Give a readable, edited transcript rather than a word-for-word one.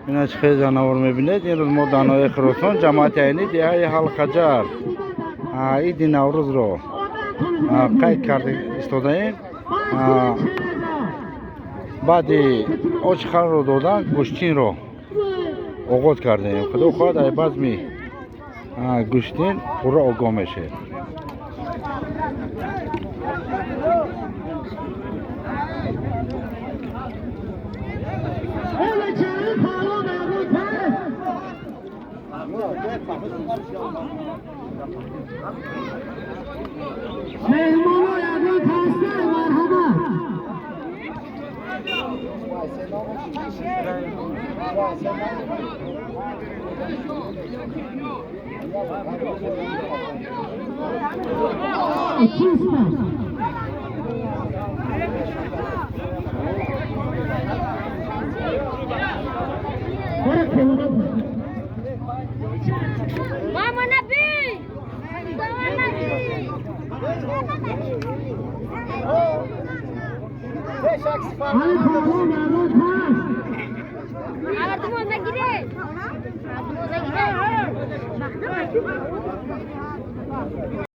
Ина чӣ хел ҷанавор мебинед. Имрӯз мо дар ноҳияи Хуросон, ҷамоати Айнӣ, деҳаи Ҳалқаҷар иди Наврӯзро қайд карда истодаем. Баъди очи харро додан, гӯштинро оғоз кардем. Худо хоҳад, ай базми гӯштин пурра огоҳ мешавед. مهمانو یگان هسته، مرحبا. چیست؟ Мама Наби! Мама Наби! علی پهلوان یگان هست. Мама нагире! Мама нагире!